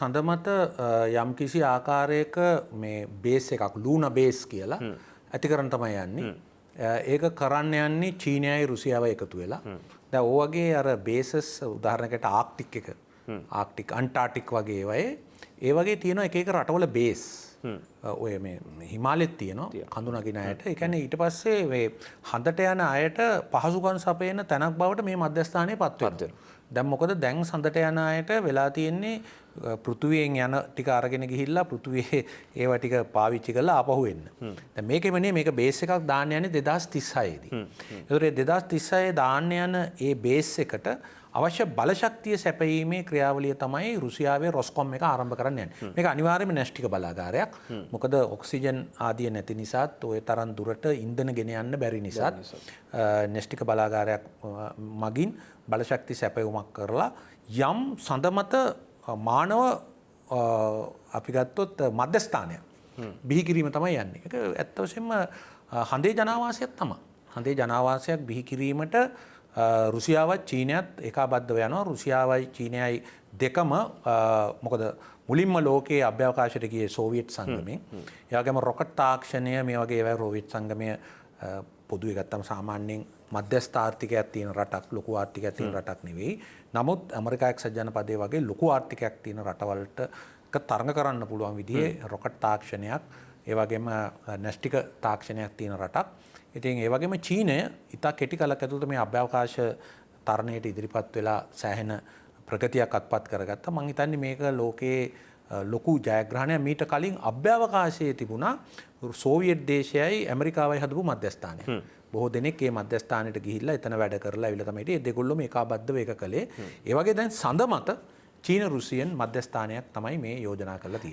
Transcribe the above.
සඳ මත යම්කිසි ආකාරයක මේ බේස් එකක්, ලූනා බේස් කියලා ඇති කරන්න තමයි යන්නේ. ඒක කරන්න යන්නේ චීනයයි රුසියාවයි එකතු වෙලා. දැන් ඔය වගේ අර බේසස් උදාහරණයකට ආර්ක්ටික් එක, ආර්ක්ටික් අන්ටාර්ක්ටික් වගේ ඒවායේ ඒ වගේ තියෙන එක එක රටවල බේස්. ඔය මේ හිමාලෙත් තියෙනවා කඳු නගින අයට. ඒ කියන්නේ ඊට පස්සේ මේ හඳට යන අයට පහසුකම් සපයන තැනක් බවට මේ මධ්‍යස්ථානය පත් වෙනවා. දැන් මොකද දැන් සඳට යන අයට වෙලා තියෙන්නේ පෘථුවියෙන් යන ටික අරගෙන ගිහිල්ලා පෘථුවියේ ඒවා ටික පාවිච්චි කරලා ආපහු එන්න. දැන් මේකෙම නේ මේක බේස් එකක් දාන්න යන්නේ 2036 දී. ඒතර ඒ 2036 දාන්න යන ඒ බේස් එකට අවශ්‍ය බලශක්තිය සැපයීමේ ක්‍රියාවලිය තමයි රුසියාවේ රොස්කොම් එක ආරම්භ කරන්න යන්නේ. මේක අනිවාර්යයෙන්ම න්‍යෂ්ටික බලාගාරයක්. මොකද ඔක්සිජන් ආදිය නැති නිසාත් ඔය තරම් දුරට ඉන්ධන ගෙන යන්න බැරි නිසාත් න්‍යෂ්ටික බලාගාරයක් මගින් බලශක්ති සැපයුමක් කරලා යම් සඳ මත මානව අපි ගත්තොත් මධ්‍යස්ථානයක් බිහි කිරීම තමයි යන්නේ. ඒක ඇත්ත වශයෙන්ම හඳේ ජනාවාසයක් තමයි. හඳේ ජනාවාසයක් බිහි කිරීමට රුසියාවත් චීනයත් ඒකාබද්ධව යනවා. රුසියාවයි චීනයයි දෙකම, මොකද මුලින්ම ලෝකයේ අභ්‍යවකාශයට ගියේ සෝවියට් සංගමයෙන්. ඒ වගේම රොකට් තාක්ෂණය මේ වගේ ඒවා සෝවියට් සංගමය පොදුවේ ගත්තම සාමාන්‍යයෙන් මධ්‍යස්ථ ආර්ථිකයක් තියෙන රටක්, ලොකු ආර්ථිකයක් තියෙන රටක් නෙවෙයි. නමුත් ඇමරිකා එක්සත් ජනපදයේ වගේ ලොකු ආර්ථිකයක් තියෙන රටවලට තරඟ කරන්න පුළුවන් විදිහේ රොකට් තාක්ෂණයක්, ඒ වගේම න්‍යෂ්ටික තාක්ෂණයක් තියෙන රටක්. ඉතින් ඒ වගේම චීනය ඉතා කෙටි කලක් ඇතුළත මේ අභ්‍යවකාශ තරණයට ඉදිරිපත් වෙලා සෑහෙන ප්‍රගතියක් අත්පත් කරගත්තා. මං හිතන්නේ මේක ලෝකයේ ලොකු ජයග්‍රහණයක්. මීට කලින් අභ්‍යවකාශයේ තිබුණා සෝවියට් දේශයයි ඇමරිකාවයි හදපු මධ්‍යස්ථානයක්. බොහෝ දෙනෙක් මේ මධ්‍යස්ථානයට ගිහිල්ලා එතන වැඩ කරලා ඇවිල්ලා තමයි හිටියේ. ඒ දෙගොල්ලොම ඒකාබද්ධව ඒක කළේ. ඒ වගේ දැන් සඳ මත චීන රුසියන් මධ්‍යස්ථානයක් තමයි මේ යෝජනා කරලා තියෙන්නේ.